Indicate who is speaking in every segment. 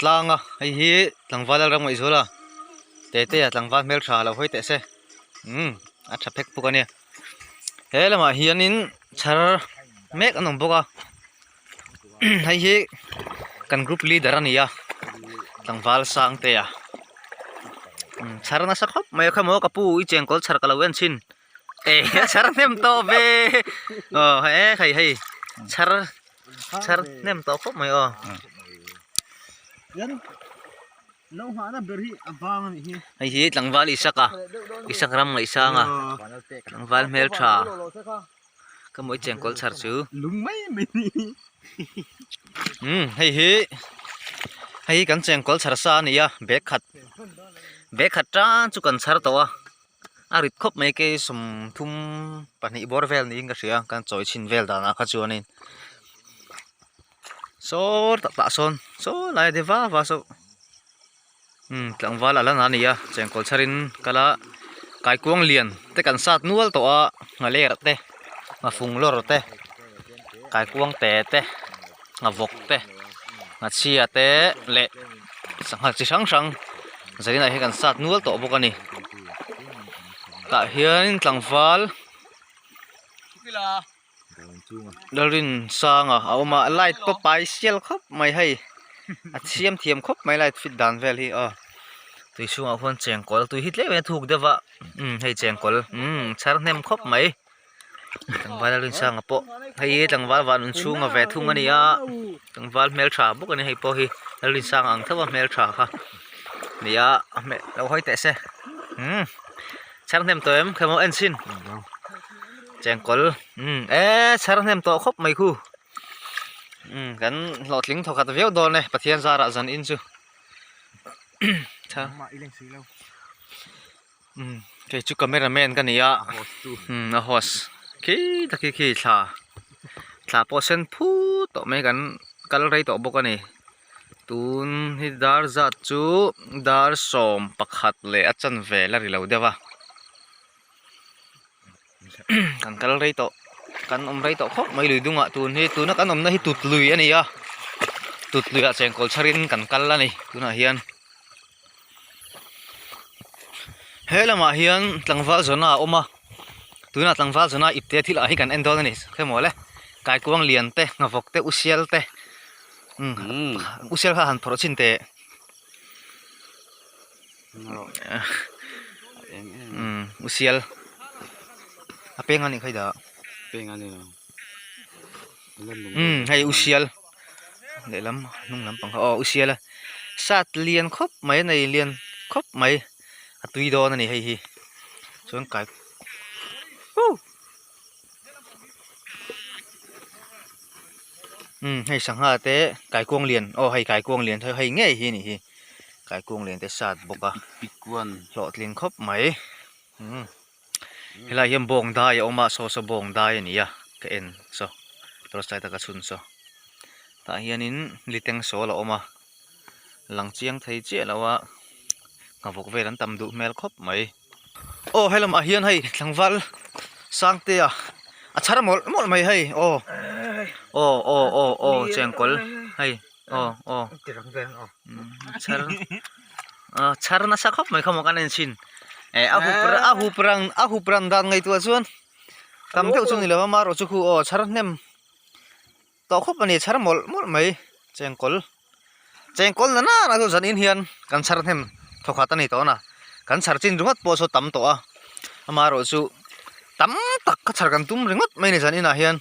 Speaker 1: tlang a hei hi tlangval a ram ngaihzual a Tetea tlangval hmeltha lo hawi teh se umm a tha phek phuk a nia he lamah hianin chhar mek an awm bawk a hei hi kan group leader a ni a tlangval Sangtea chhar nasa khawp mai a khamaw ka pu i chengkawl chhar ka lo en thin. E chhar hnem tawh ve aw he hei hei chhar chhar hnem tawh khawp mai aw hei hi tlangval Isaka Isak ram ngaihsang a tlangval hmel tha ka mawi chengkawl chhar chu umm hei hi hei hi kan chengkawl chhar sa a ni a bag khat bag khat tan chu kan chhar tawh a. A rit khawp mai kei 32 bawr vel niin ka hria kan chawi chhin vel danah kha chuanin saw tak tah sawn saw lai te va va saw umm tlangval a la na a ni a chengkawl chharin kal a kaikuang lian te kan sat nual tawh a nghaler te nghafung lawr te kaikuang te te nghavawk te nghachhia te leh sangha chi hrang hrang zaninah hian kan sat nual tawh bawk a ni tah hianin tlangval Lalrinsanga a awm a light pawh pai sial khawp mai hei a chhiam thiam khawp mai light fit dan vel hi aw tui chhungah khuan chengkawl tui hi tlem in a thuk deuh a umm hei chengkawl umm chhar hnem khawp mai. Tlangval a Rinsanga pawh hei hi tlangval van un chhunga ve thung a ni a tlangval hmeltha bawk a ni hei pawh hi Lalrinsanga ang tho a hmeltha kha ni a a hmeh lo hawi teh se umm chhar hnem tawh em khaw maw en chhin chengkawl umm e chhar hnem tawh khawp mai khu umm kan hlawhtling thawkhat viau dawn e Pathian zarah zan in chu Umm kei chu camera man ka ni a umm a host khi tak hi khi thla thla pawh a sen phut tawh mai kan kal rei tawh bawk a ni tun hi dar zat chu dar 11 leh a chanve la ri lo deuh a kan kal rei tawh kan awm rei tawh khawp mai lui dungah tun hi tuna kan awmna hi tut lui a ni a tut luiah chengkawl chharin kan kal a ni tunah hian. He lamah hian tlangval zawna a awm a tunah tlangval zawna ipte thil ah hi kan en dawn a ni hre maw le kaikuang lian te hnavawk te usial te umm usial kha han phawrh chhin teh umm usial a peng a nih kha i dah umm hei usial. Lehlam hnung lampang kha aw u sial a sat lian khawp mai a nei lian khawp mai a tui dawn a ni hei hi chuan kai huh umm hei sangha te kaikuang lian aw hei kaikuang lian hei ngei hi a nih hi kaikuang lian te sat bawk a hlawhtling khawp mai umm helai hian bawng dai a awm a saw saw bawng dai a ni a ka en saw torch light a ka chhun saw tah hianin liteng sawl a awm a lang chiang thei chiah lo a nghavawk vel an tam duh hmel khawp mai aw he lamah hian hei tlangval sangtea a chhar mawlh mawlh mai hei aw aw aw aw aw chengkawl hei aw aw chhar chhar nasa khawp mai kha maw kan en chhin eh a hup a hup rang a hup rang dan ngaihtuah chuan tam deuh chu ni lo a marawh chu khu aw chhar hnem tawh khawp a ni chhar mawlh mawlh mai chengkawl chengkawl na nana chu zanin hian kan chhar hnem thawkhat a ni tawh na kan chhar chin ringawt pawh saw tam tawh a amaherawh chu tam tak ka chhar kan tum ringawt mai a ni zaninah hian.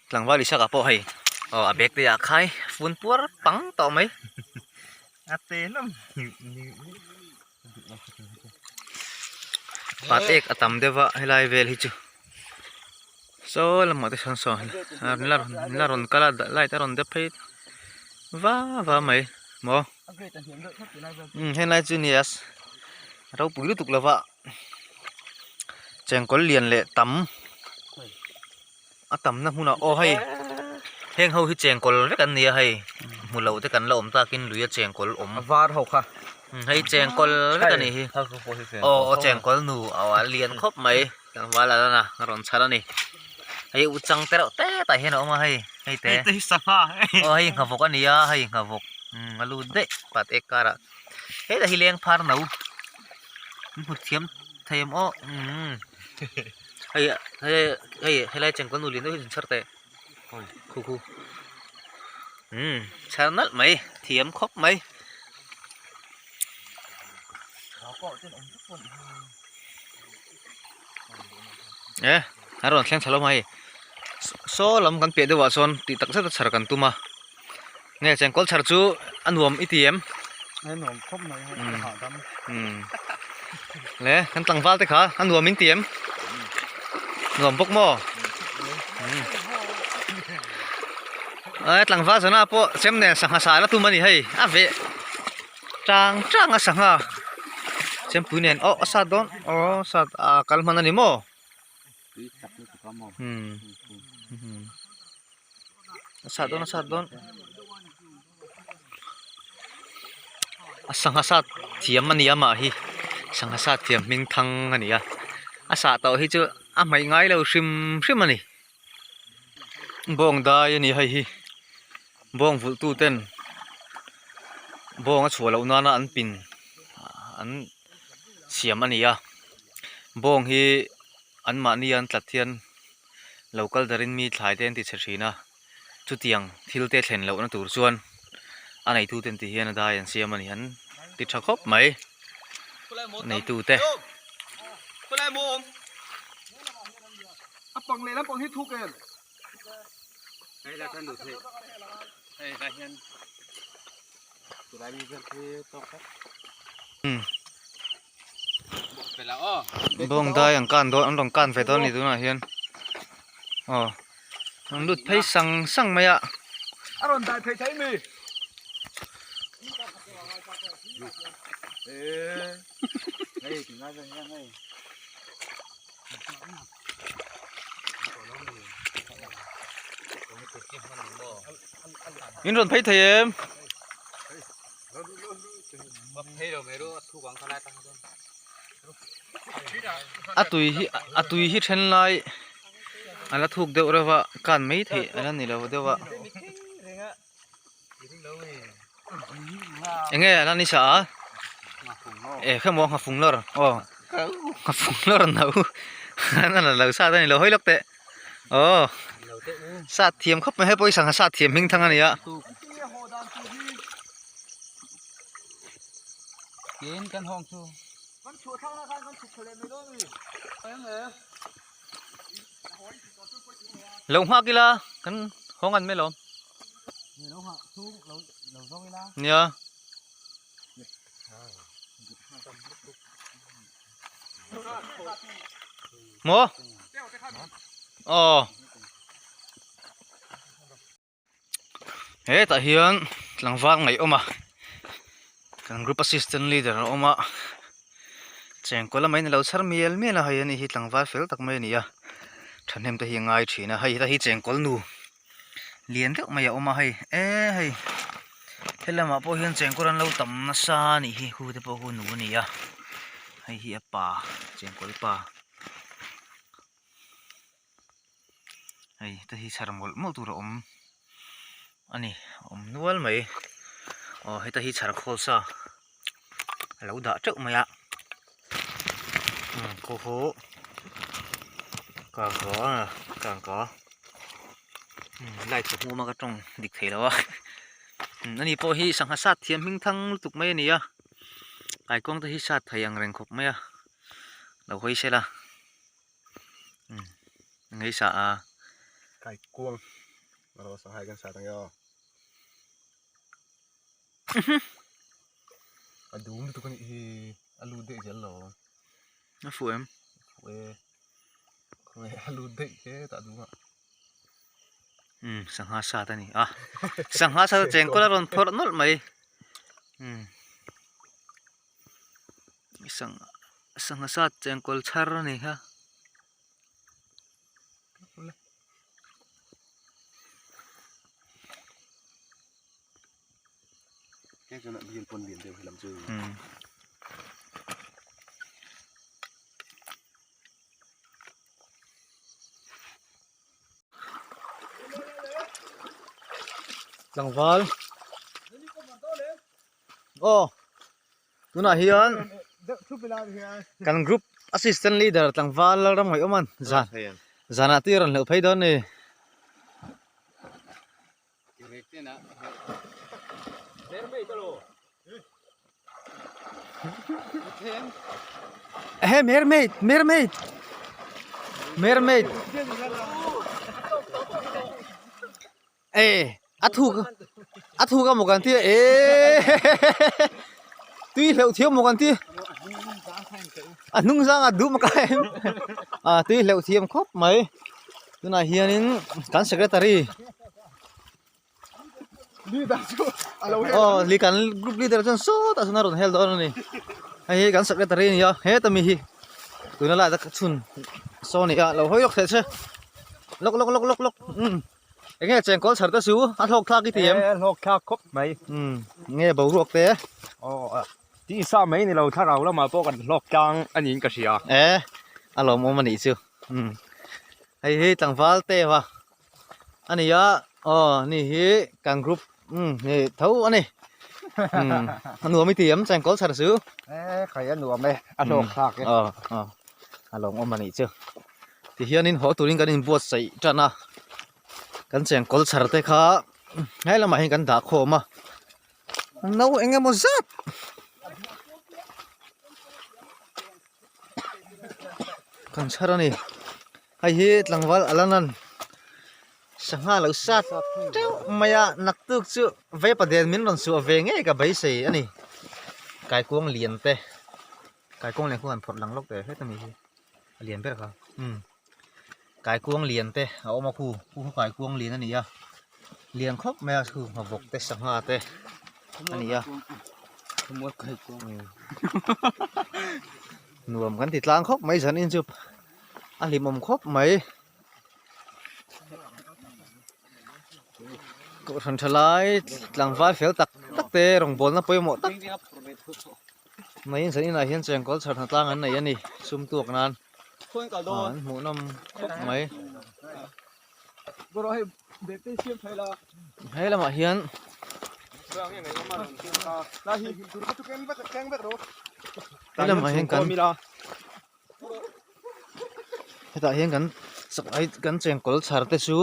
Speaker 1: Tlangval Isaka pawh hei aw a bag te ah khai fun puar pang tawh mai
Speaker 2: a te lam
Speaker 1: pat ek a tam deuh a helai vel hi chu saw lamah te sawn saw la rawn kal a light a rawn dep phei va va mai maw umm helai chu nia ropui lutuk lova. Chengkawl lian leh tam a tamna hmunah aw hei heng ho hi chengkawl vek an ni a hei hmu lo te kan la awm takin lui a chengkawl awm
Speaker 2: a var ho kha
Speaker 1: hei chengkawl vek a nih hi aw aw chengkawl nu a lian khawp mai tlangval a lan a a rawn chhar a ni. Hei uchang te reuh te tah hian a awm a hei hei te.
Speaker 2: Hei te hi sangha.
Speaker 1: Aw hei nghavawk a ni a hei nghavawk umm a lut daih pat ek karah. Hetah hi leng phar no an hmu thiam thei em aw umm hei hei hei helai chengkawl nu lian deuh hi chhar teh khu khu umm chhar nalh mai thiam khawp mai. E a rawn thleng thla lo mai saw lam kan piah deuhah sawn tih tak zet a chhar kan tum a nge chengkawl chhar chu a nuam i ti em
Speaker 2: a nuam khawp mai hei a hahdam
Speaker 1: le kan tlangval te kha a nuam in ti em nuam bawk maw e tlangval zana pawh chem nen sangha sa la tum a ni hei a veh tang tang a sangha chempui nen aw a sat dawn aw sat a kal hman a ni maw umm a sat dawn a sat dawn a sangha sat thiam a ni a mah hi sangha sat thiam hming thang a ni a a sah tawh hi chu a hmaih ngai lo hrim hrim a ni bawng dai a ni hei hi bawng vulh tu ten bawng a chhuah loh nana an pin an siam a ni a bawng hi an mahni an tlat hian lo kal darin mi thlai te an ti chhe thin a chutiang thil te thlen lohna tur chuan a neitu ten ti hian a dai an siam a ni an ti tha khawp mai a neitu te. Bawng dai an kan dawn an rawn kan ve dawn a ni tunah hian aw an lut phei sang sang mai a.
Speaker 2: A rawn dai phei thei mi.
Speaker 1: In rawn phei thei em? A tui hi a tui hi then lai a la thuk deuh reuh a kan mai theih a la ni lo deuh a eng nge a la ni sa a eh khemaw nghafung lawr aw nghafung lawr no a la lo sat a ni lo hawi lawk teh. Aw sat thiam khawp mai he pawisa kha sat thiam hming thang a ni a. Lo nghak ila kan hawng an mai lawm. Nia. Maw? Aw. Hetah hian tlangval ngaih awm a kan group assistant leader a awm a chengkawl a mai ni lo chhar mial mial a hei ani hi tlangval fel tak mai a ni a thahnem te hi a ngai thin a hei heta hi chengkawl nu lian deuh mai a awm a hei e hei helamah pawh hian chengkawl an lo tam nasa a nih hi hu te pawh hu nu a ni a hei hi a pa chengkawl pa hei te hi chhar mawlh mawlh tur a awm a ni a awm nual mai aw heta hi chhar khawl sa a lo dah teuh mai a khaw haw kang ka kang ka light ka hmuh a ka tawng dik thei lo a ani pawh hi sangha sat thiam hming thang lutuk mai a ni a kaikuang te hi sat thei ang reng khawp mai a lo hawi sela ngei sa a
Speaker 2: kaikuang sangha hi kan sat ang e aw. A dum lutuk a nih hi a lut daih zel lo
Speaker 1: a fuh em
Speaker 2: fuh e khawnge a lut daih hetah a dum ah
Speaker 1: umm sangha sat a ni a sangha sat a chengkawl a rawn phawrh nawlh mai umm sangha sangha sat chengkawl chhar a ni kha. Tlangval aw tunah hian kan group assistant leader tlangval Lalram ngaih awm an zan zanah te rawn hleuh phei dawn a ni. He mermaid mermaid mermaid e a thuk a thuk a maw kan tia e tui hleuh thiam maw kan tia a hnung zang a duh maka em a tui hleuh thiam khawp mai tunah hianin kan secretary aw li kan group leader chuan sawtah chuan a rawn hel dawn a ni hei hi kan secretary a ni a heta mi hi tuna lai tak chhun saw a ni a lo hawi lawk theih che lawk lawk lawk lawk lawk umm eng nge chengkawl chhar te chu a hlawk thlak i ti em
Speaker 2: a hlawk thlak khawp mai
Speaker 1: umm nge boruak te
Speaker 2: aw tisa mai ni lo thlarau lamah pawh kan hlawk tlang a niin ka hria
Speaker 1: e a lawmawm a nih chu umm hei hi tlangval te va. A ni a aw ni hi kan group umm hei tho a ni umm a nuam i ti em chengkawl chhar chu
Speaker 2: e khai a nuam e a hlawk thlak e
Speaker 1: aw aw a lawmawm a nih chu tihianin haw turin kan inbuatsaih tan a kan chengkawl chhar te kha helai lamah hian kan dah khawm a no eng emaw zat. Kan chhar a ni. Hei hi tlangval a la nan sangha lo sat teuh mai a naktuk chu vaipa den min rawn suah ve ngei ka beisei a ni. Kaikuang lian te kaikuang lian khu han phawrh lang lawk teh hret a ni hi a lian ber kha umm kaikuang lian te a awm a khu khu kha kaikuang lian a ni a lian khawp mai a khu nghavawk te sangha te a ni a. Nuam kan ti tlang khawp mai zanin chu a hlimawm khawp mai. Kohhran tha lai tlangval fel tak tak te rawngbawlna pawimawh tak mai zanin ah hian chengkawl chhar hna tlang an nei a ni sum tuak nan an hmuhnawm khawp mai. He lamah hian he lamah hian kan hetah hian kan chakai kan chengkawl chhar te chu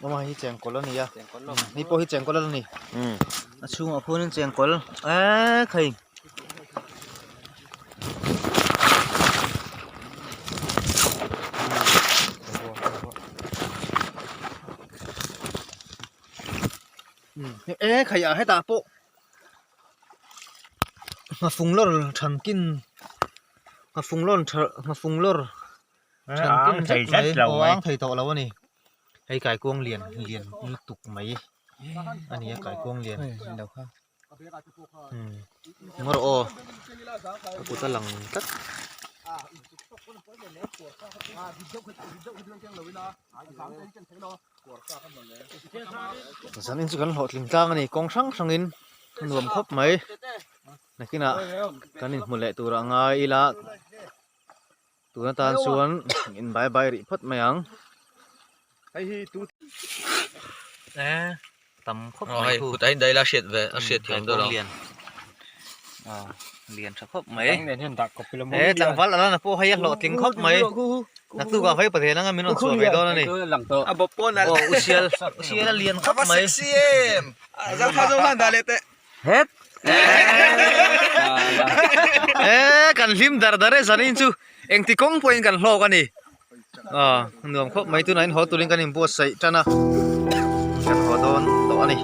Speaker 1: awm a hei hi chengkawl a ni a hei pawh hi chengkawl a la ni a chhungah khuanin chengkawl eee khai. E khai ah hetah pawh nghafung lawr than kin nghafung lawr tha nghafung lawr than kin zet mai aw a ang thei tawh lo a ni hei kaikuang lian lian lutuk mai a ni a kaikuang lian. Ngawr aw a kut a lang tlat. Zanin chu kan hlawhtling tlang a ni kawng hrang hrangin a nuam khawp mai nakinah kan inhmu leh tur a ngai ila tun atan chuan in bye bye rih phawt mai ang. E tam khawp mai khu.
Speaker 3: Kut a indaih la a hriat ve a hriat thiam dawn lo.
Speaker 1: Lian a lian tha khawp mai. E tlangval a lana pawh hei a hlawhtling khawp mai. Naktuk ah vai pathian anga min rawn chhuah ve dawn a ni.
Speaker 3: A bawp pawn a.
Speaker 1: Aw u sial u sial a lian khawp mai.
Speaker 3: A va sexy em. Zangkha zawng khan dah leh teh.
Speaker 1: Het. E kan hlim dar dar e zanin chu engti kawng pawhin kan hlawk a ni. Aw nuam khawp mai tunah in haw turin kan inbuatsaih tan a kan haw dawn tawh a ni.